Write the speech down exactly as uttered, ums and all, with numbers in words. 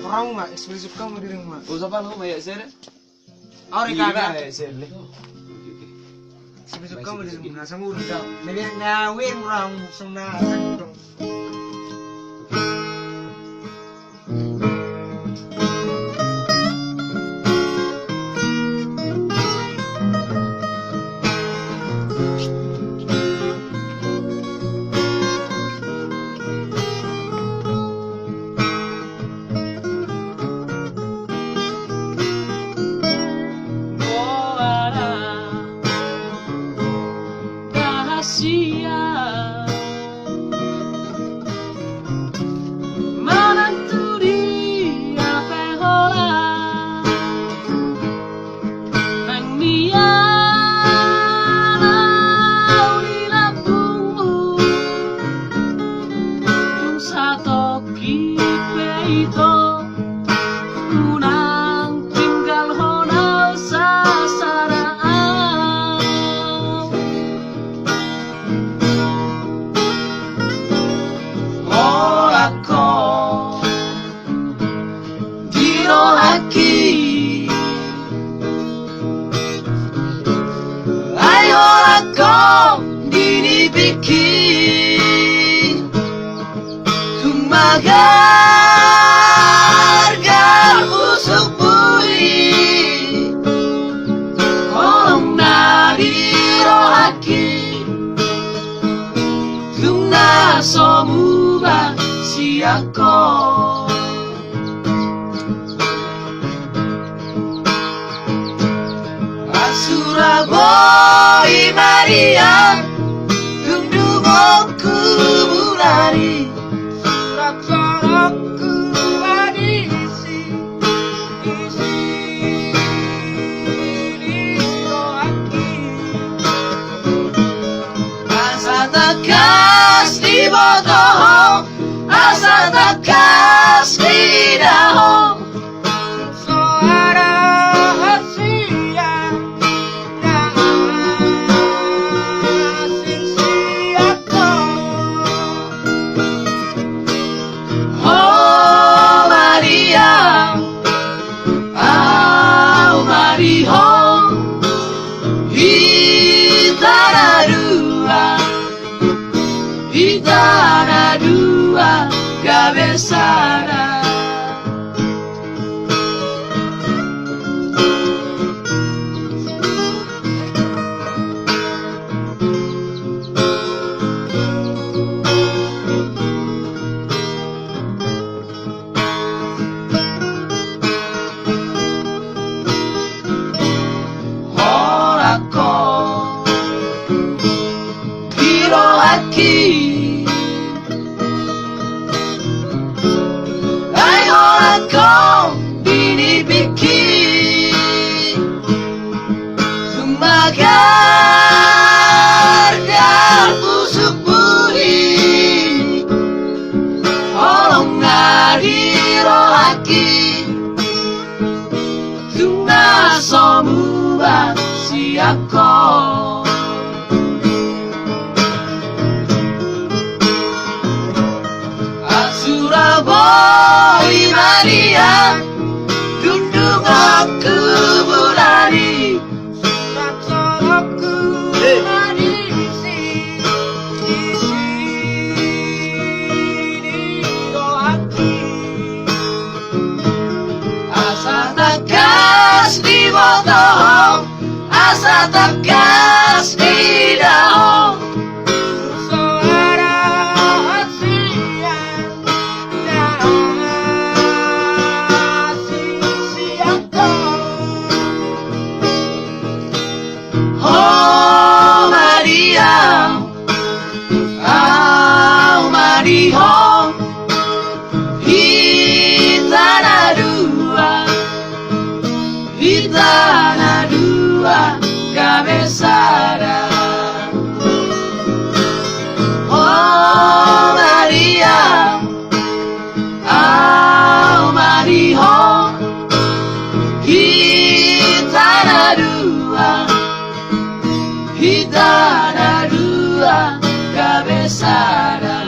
Orang ma, ekspresi kamu dirimu ma. Oh, siapa lu ma ya, Sir? Ori kami. Iya, Sir. Ekspresi kamu dirimu, na sama urut kau. Na biar, na win orang, sama na, sama. Boara. Rahasia. Manang tu dia pe holan. Nang nian au di lambungmu. Tung satongkin pe ito. Unang tinggalhon au sasada au. Holan ho di rohangki. Ai holan ho di nipingki. Tung magargar pusukmu i, holong na di rohangki, tung na so muba sian ho. Asura boi maria, dung dungok kuburan i. Surat sorokku manisi, isi di rohangki. Asa tangkas diboto ho, asa tangkas diida ho. Soara hasian na asing sian ho. Ho Maria, au ma di ho, hita na dua. Hita na dua gabe sada. Holan ho di rohangki. Ai holan ho di nipingki. Tung magargar pusukmu i, holong na di rohangki, tung na so muba sian ho. Asura boi maria, dung dungok kuburan i. Surat sorokku manisi, isi di rohangki. Asa tangkas diboto ho, asa tangkas diida ho. Soara hasian na asing sian ho. Ho Maria, au ma di ho, hita na dua, hita na dua gabe sada. Ho Maria, au ma di ho, hita na dua, hita na dua gabe sada.